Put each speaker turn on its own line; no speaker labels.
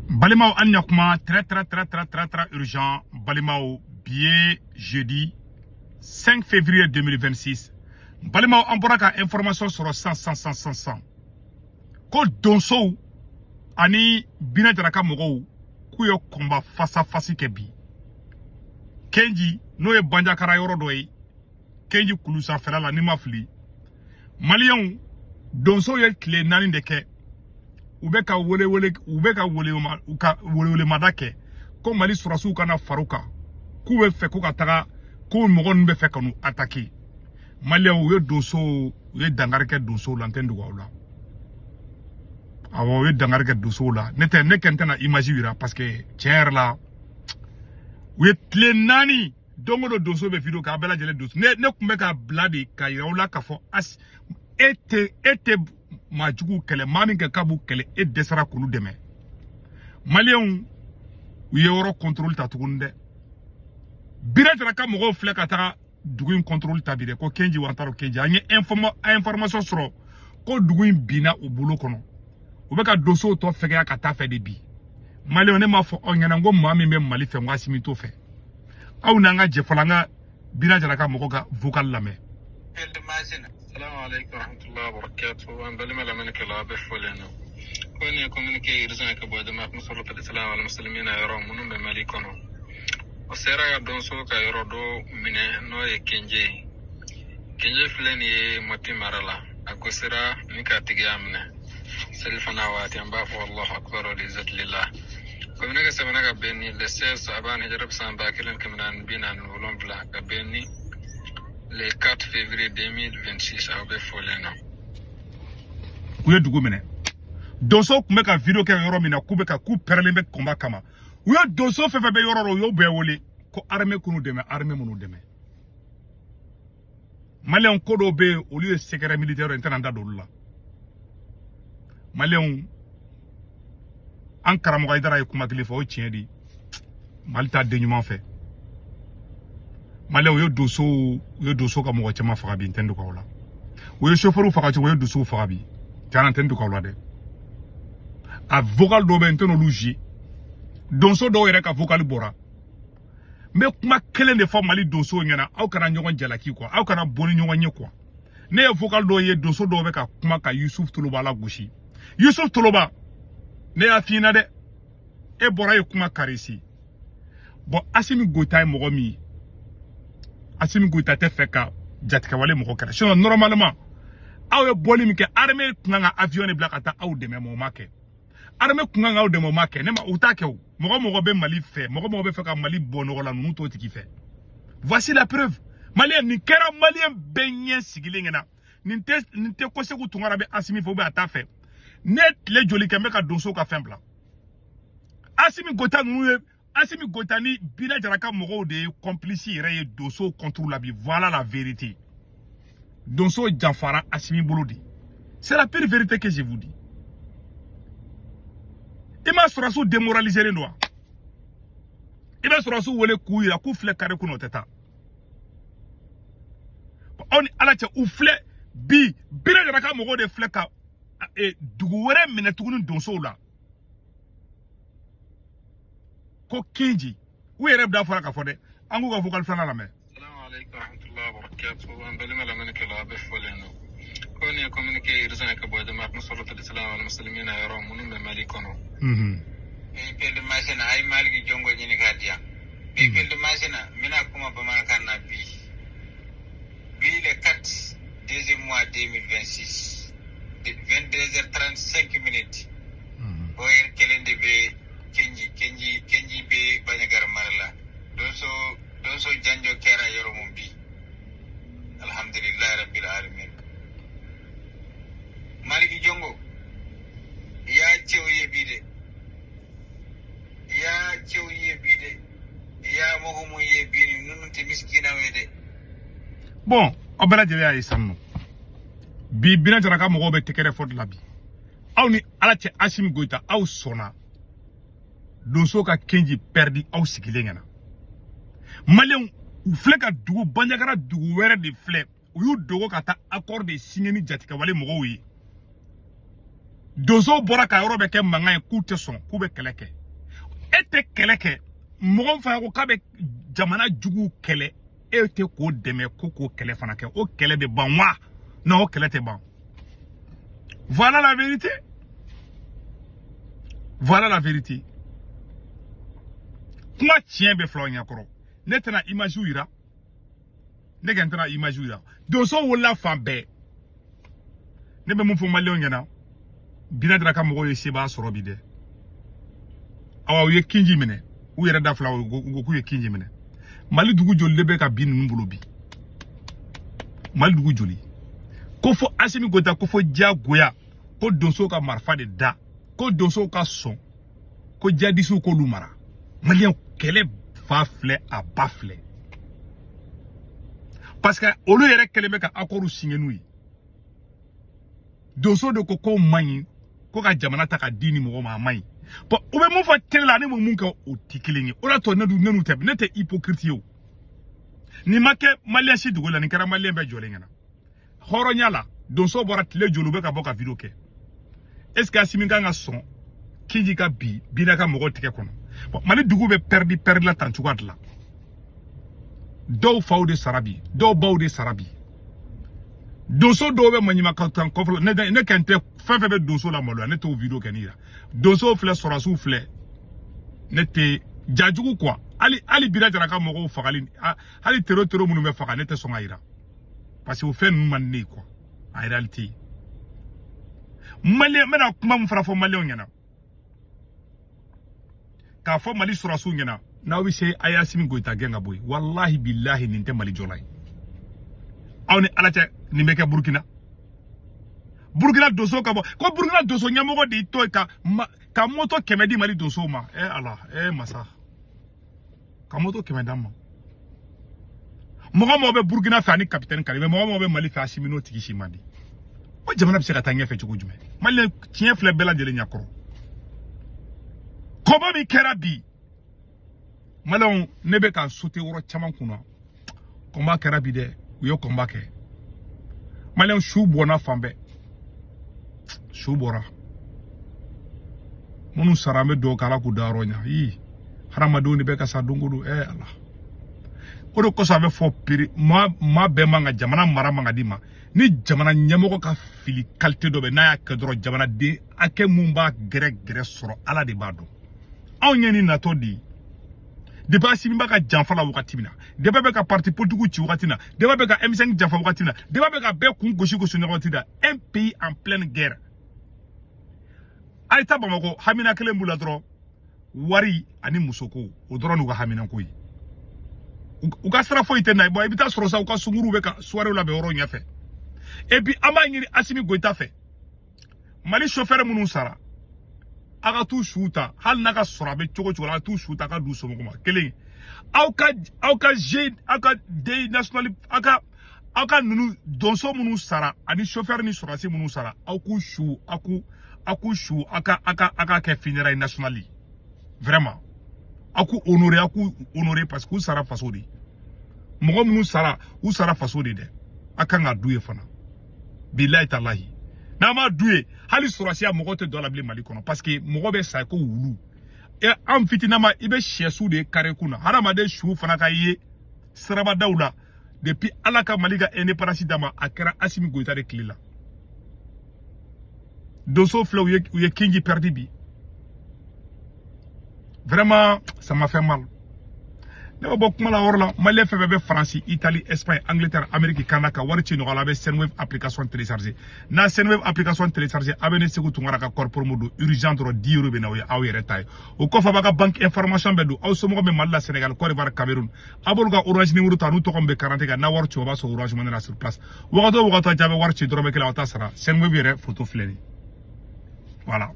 Balimaw, an ɲakuma, très très très très très très urgent. Balimaw, bi ye jeudi 5 février 2026. Balimaw, an bɔra ka information sɔrɔ san san san san san ko donsow ani Bina Jara ka mɔgɔw k'u ye combat face à face kɛ bi Kenji, n'o ye Banjakara yɔrɔ dɔ ye, Kenji kulu sanfɛla la, ni ma fili. Maliyɛnw, donsow ye tile 4 de kɛ, u bɛ ka welewele, u bɛ ka welewele, u ka welewelemada kɛ ko Mali sɔrɔsiw kana far'u kan, k'u bɛ fɛ ko ka taga, ko mɔgɔ ninnu bɛ fɛ ka n'u attaquer. Maliyɛnw, u ye donsow, u ye dankari kɛ donsow la. N tɛ n dogo aw la, awɔ, u ye dankari kɛ donsow la. Ne tɛ ne kɛ n tɛna image yira, parce que tiɲɛ yɛrɛ la, u ye tile 4, don o don donso bɛ vidéo kɛ, a bɛɛ lajɛlen donso. Ne tun bɛ ka bila de ka yira aw la k'a fɔ as e tɛ maa juguw kɛlɛ, maa min kɛ k'a b'u kɛlɛ, e dɛsɛra k'olu dɛmɛ. Maliyɛnw, u ye yɔrɔ contrôle ta tuguni dɛ. Bira Jara ka mɔgɔw filɛ ka taga dugu in contrôle ta bi dɛ, ko Kenji wa, an taara Kenji. An ye information sɔrɔ ko dugu in binna u bolo kɔnɔ. U bɛ ka donsow tɔ fɛgɛya ka taa fɛ de bi. Maliyɛnw, ne m'a fɔ aw ɲɛna n ko maa min bɛ Mali fɛ, n ko Asimi t'o fɛ. Aw n'an ka jɛ fɔlɔ, an ka Bira Jara ka mɔgɔw ka vocal lamɛn.
Salamu alaikum warahmatullahi wabarakatuh. An balima lamɛnnikɛla, aw bɛ fɔlen na ko nin ye communiqué urgent ka bɔ Jamaat Nusrat al-Islam wal Muslimina yɔrɔ minnu bɛ Mali kɔnɔ. O sera ka donso ka yɔrɔ dɔ minɛ, n'o ye Kenje ye. Kenje filɛ nin ye Mɔti mara la. A gosira ni k'a tigi y'a minɛ selifana waati. An b'a fɔ Allahu akbar wa izzati lillah. Communiqué sɛbɛnna ka bɛn ni le 16 Saban hijra san 1447, ka bɛn ni le 4 février 2026. Aw bɛ fɔlen na.
U ye dugu minɛ. Donsow tun bɛ ka vidéo kɛ yɔrɔ min na, k'u bɛ ka k'u pɛrɛlen bɛ combat kama, u ye donso fɛn fɛn bɛ yɔrɔ dɔ, u y'o bɛɛ wele ko armée k'u dɛmɛ, armée minnu dɛmɛ. Maliyɛnw, ko dɔw bɛ yen, olu ye secret militaire ye, n tɛna n da don olu la. Maliyɛnw, an karamɔgɔ Ayidara ye kuma kelen fɔ, o ye tiɲɛ de ye: Mali t'a den ɲuman fɛ. Maliyɛnw, u ye donso ka mɔgɔ caman faga bi, n tɛ n dogo aw la. U ye chauffeur faga cogo, u ye donsow faga bi. Tiɲɛna, n tɛ n dogo aw la dɛ. A vocal dɔw bɛ yen, n tɛ n'olu jouer. Donso dɔw yɛrɛ ka vocal bɔra. N bɛ kuma kelen de fɔ Mali donsow ɲɛna: aw kana ɲɔgɔn jalaki quoi, aw kana bɔ ni ɲɔgɔn ye quoi. Ne ye vocal dɔw ye, donso dɔw bɛ ka kuma ka Yusuf Toloba la gosi. Yusuf Toloba, ne y'a f'i ɲɛna dɛ, e bɔra ye kuma karisi. Bon, Asimi Goyita ye mɔgɔ min ye, Asimi Goyita tɛ fɛ ka jatigɛwale mɔgɔ kɛlɛ. Sinon normalement, aw ye bɔli min kɛ, armée kun kan ka avion de bila ka taa aw dɛmɛ, mɛ o ma kɛ. Armée kun kan k'aw dɛmɛ, o ma kɛ. Ne ma, u t'a kɛ o. Mɔgɔ mɔgɔ bɛ Mali fɛ, mɔgɔ mɔgɔ bɛ fɛ ka Mali bɔ nɔgɔ la, ninnu t'o tigi fɛ. Voici la preuve. Maliyɛn, nin kɛra maliyɛn bɛɛ ɲɛ sigilen ɲɛna. Nin tɛ ko Segu Tunkara bɛ Asimi fɛ ou bien a t'a fɛ. Ne ye tile joli kɛ n bɛ ka donsow ka fɛn bila? Asimi Goyita ninnu ye, Asimi Goyita ni Bina Jara ka mɔgɔw de ye complice yɛrɛ ye donsow contre la bi. Voilà la vérité. Donso janfara Asimi bolo de, c'est la pire vérité que je vous dis. I ma sɔrɔsiw démoraliser don wa? I bɛ sɔrɔsiw wele k'u yira k'u filɛ carré kɔnɔ, o tɛ taa. Aw ni Ala cɛ, u filɛ bi, Bina Jara ka mɔgɔw de filɛ ka dugu wɛrɛ minɛ tuguni donsow la, ko Kinji. U yɛrɛ da fɔra k'a fɔ dɛ. An k'u ka vocal filanan lamɛn.
Salamu alaikum warahmatullahi wabarakatuh. An balima lamɛnnikɛla, aw bɛ fɔlen na ko nin ye communiqué urgent ka bɔ Jamaat Nusrat al-Islam wal Muslimina yɔrɔ minnu bɛ Mali kɔnɔ.
Bi masina ay maliki jongo ñini ka diyan bi pelde masina mina kuma bamanankan na bi bi le 4 deuxième mois 2026, 22h35 minutes. O heure kelen de bɛ Kenji, Kenji, Kenji bɛ Bandiagara mara la. Donso, donso janjo kɛra yɔrɔ mun bi. Alhamdulillahi rabbil alamin. Maliki jongo ya cɛw ye bi de, ya cɛw ye bi de, ya mɔgɔ mun ye bi, ni ninnu tɛ misikinaw ye dɛ.
Bon, aw bɛɛ lajɛlen y'a ye sisan nɔ bi, Bina Jara ka mɔgɔw bɛ tɛgɛrɛ fɔ de la bi. Aw ni Ala cɛ, Asimi Goyita, aw sɔnna donso ka Kenji perdi aw sigilen ɲɛna. Maliyɛnw, u filɛ ka dugu Bandiagara dugu wɛrɛ de filɛ, u y'u dogo ka taa accord de signer ni jatigɛwale mɔgɔw ye. Donsow bɔra ka yɔrɔ bɛɛ kɛ mankan ye k'u tɛ sɔn k'u bɛ kɛlɛ kɛ. E tɛ kɛlɛ kɛ, mɔgɔ min fana ko k'a bɛ jamana juguw kɛlɛ, e tɛ k'o dɛmɛ ko k'o kɛlɛ fana kɛ. O kɛlɛ bɛ ban wa? Non, o kɛlɛ tɛ ban. Voilà la vérité, voilà la vérité. Kuma tiɲɛ bɛ filaw ɲɛkɔrɔ. Ne tɛna image yira, ne kɛ n tɛna image yira. Donso wolola fan bɛɛ. Ne bɛ mun fɔ maliyɛnw ɲɛna? Bina Dara ka mɔgɔw ye sebaaya sɔrɔ bi dɛ. Awa, u ye Kinji minɛ, u yɛrɛ da fila u ko k'u ye Kinji minɛ. Mali dugu joli de bɛ ka bin ninnu bolo bi? Mali dugu joli? Ko fo Asimi Goyita ko fo diyagoya ko donsow ka marifa de da, ko donsow ka sɔn ko jihadisiw k'olu mara. Maliyɛn, kɛlɛ fa filɛ, a ba filɛ, parce que olu yɛrɛ kɛlen bɛ ka accord signé n'u ye. Donso de ko k'o man ɲi, ko ka jamana ta ka di ni mɔgɔ ma, a man ɲi. Bon, u bɛ mun fɔ télé la ani mun kɛ, o tɛ kelen ye. O de y'a to ne dun, ne n'u tɛ, ne tɛ hypocrite ye. O nin ma kɛ maliyɛn si dogo la, nin kɛra maliyɛn bɛɛ jɔlen ɲɛna. Hɔrɔnya la, donso bɔra tile joli, u bɛ ka bɔ ka vidéo kɛ. Est ce que Asimi kan ka sɔn Kinji ka bi Bina ka mɔgɔw tigɛ kɔnɔ? Bon, Mali dugu bɛ pɛridi pɛridi la tan cogoya de la. Dɔw faw de sara bi, dɔw baw de sara bi. Donso dɔw bɛ maɲuman kan kɔfɛ. Ne kɛn tɛ fɛn fɛn bɛ donso la maloya, ne t'o vidéo kɛ ni yira. Donso filɛ, sɔrɔsiw filɛ, ne tɛ jajugu quoi. Hali Bina Jara ka mɔgɔw fagali, hali tero tero minnu bɛ faga, ne tɛ sɔn ka yira, parce que o fɛn ninnu man di ne ye quoi. En réalité, maliyɛn, n bɛna kuma min fana fɔ maliyɛnw ɲɛna, k'a fɔ Mali sɔrɔsiw ɲɛna, n'aw bɛ se, a ye Asimi Goyita gɛn ka bɔ yen. Walahi bilahi, nin tɛ Mali jɔla ye. Aw ni Ala cɛ, nin bɛ kɛ Burukina. Burukina donso ka bɔ ko Burukina donso ɲɛmɔgɔ de y'i to yen ka moto 100 di Mali donsow ma. Ɛ Ala, ɛ masa, ka moto 100 d'an ma. Mɔgɔ mɔgɔ bɛ Burukina fɛ ani capitaine Kari, mɔgɔ mɔgɔ bɛ Mali fɛ, Asimi n'o tigi si man di. O jamana bɛ se ka taa ɲɛfɛ cogo jumɛn? Mali tiɲɛ filɛ bɛɛ lajɛlen ɲɛkɔrɔ. Kɔba min kɛra bi, maliyɛnw, ne bɛ ka sote yɔrɔ caman kunna. Kɔnba kɛra bi dɛ, u ye kɔnba kɛ. Maliyɛnw, su bɔnna fan bɛɛ, su bɔra. Minnu sara, an bɛ dugawu kɛ Ala k'u dayɔrɔ ɲa. Ii, hadamadenw de bɛ ka sa don o don. Ɛ Ala, o de kosɔn a bɛ fɔ pere maa bɛɛ man ka jamana mara man ka di ma. Ni jamana ɲɛmɔgɔ ka fili qualité dɔ bɛ n'a y'a kɛ dɔrɔn, jamanaden hakɛ mun b'a gɛrɛ gɛrɛ sɔrɔ, Ala de b'a dɔn. Anw ɲɛ ni natɔ de ye. Depuis Asimi b'a ka janfa la wagati min na, depuis bɛ ka parti politique ci wagati min na, depuis bɛ ka M5 janfa wagati min na, depuis bɛ ka bɛɛ kun gosi gosi ɲɔgɔn wagati la, un pays en pleine guerre. A ye taa Bamakɔ, hamina kelen b'u la dɔrɔn, wari ani musoko, o dɔrɔn n'u ka haminako ye. U ka sira foyi tɛ na ye. Bon, i bɛ taa sɔrɔ sa, u ka sunkuruw bɛ ka soirée labɛn yɔrɔ ɲɛfɛ. Et puis an b'a ɲini Asimi Goyita fɛ, Mali chauffeur minnu sara, a ka t'u su ta, hali n'a ka sɔrɔ a bɛ cogo cogo la, a ka t'u su ta ka d'u somɔgɔw ma. Kelen, aw ka g aw ka deuil national, aw ka ninnu donso minnu sara ani chauffeur ni sɔrɔdasi minnu sara, aw k'u su, aw k'u su, aw ka kɛ funérailles nationales ye. Vraiment, aw k'u honorer, aw k'u honorer, parce que u sara faso de ye. Mɔgɔ minnu sara, u sara faso de dɛ. A kan ka du ye fana, bilayi talahi. N'a ma du ye, hali sɔrɔsiya mɔgɔ tɛ don a la bilen Mali kɔnɔ, parce que mɔgɔ bɛ sa ko wulu. E an fitinama, i bɛ sɛsu de ye kare kun na, hadamaden su fana ka ye sirabadaw la. Depuis Ala ka Mali ka indépendance d'a ma, a kɛra Asimi Goyita de tile la. Donso filɛ, u ye Kinji perdu bi. Vraiment, ça m'a fait mal. Ne bɛ bɔ kuma la yɔrɔ la. Maliyɛn fɛn fɛn bɛ Faransi, Italie, Espagne, Angleterre, Amérique, Canada, ka wari ci nɔgɔya la, a bɛ Sendwave application télécharger. N'a Sendwave application télécharger, a bɛ ne Segu Tunkara ka code promo don urgent dɔrɔn, 10 euros bɛ na, o ye aw yɛrɛ ta ye. O kɔfɛ, a b'a ka banque information bɛɛ don. Aw somɔgɔw bɛ Mali la, Sénégal, Côte d'Ivoire, Cameroun, a b'olu ka Orange numéro ta n'u tɔgɔ min bɛ carte kan. N'a wari ci, o b'a sɔrɔ Orange Money la sur place. Wagati o wagati a bɛ wari ci, dɔrɔmɛ kelen aw t'a sara. Sendwave yɛrɛ photo filɛ nin ye. Voilà.